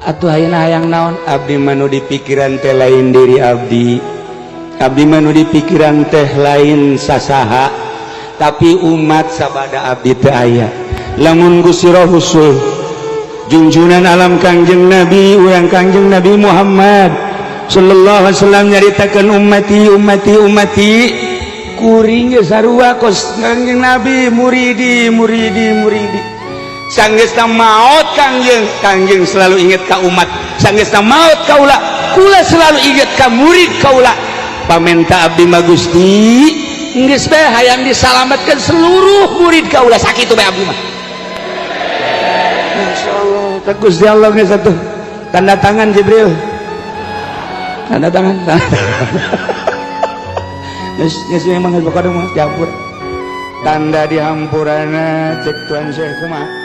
Atuh ayeuna hayang naon? Abdi mah nu dipikiran teh lain diri abdi, abdi mah nu dipikiran teh lain sasaha, tapi umat sabada abdi teh aya. Lamun Gusti Rasul, junjunan alam, Kangjeng Nabi urang, Kangjeng Nabi Muhammad sallallahu alaihi wasallam nyaritakeun ummati, ummati, ummati, kuring ge sarua kos Kangjeng Nabi, muridi, muridi, muridi. Sanggeusna maot Kangjeng, Kangjeng selalu inget ka umat. Sanggeusna maot kaula, kula selalu inget ka murid kaula. Pamenta abdi mah, Gusti, geus bae hayang disalamatkan seluruh murid kaula, sakitu bae abdi mah. Masya Allah, tak Gusti Allah geus atuh tanda tangan. Jibril tanda tangan, tanda tangan. Geus, geus, memang geus pokona mah dihampura, tanda dihampurana. Cek Tuan Syekh kumaha?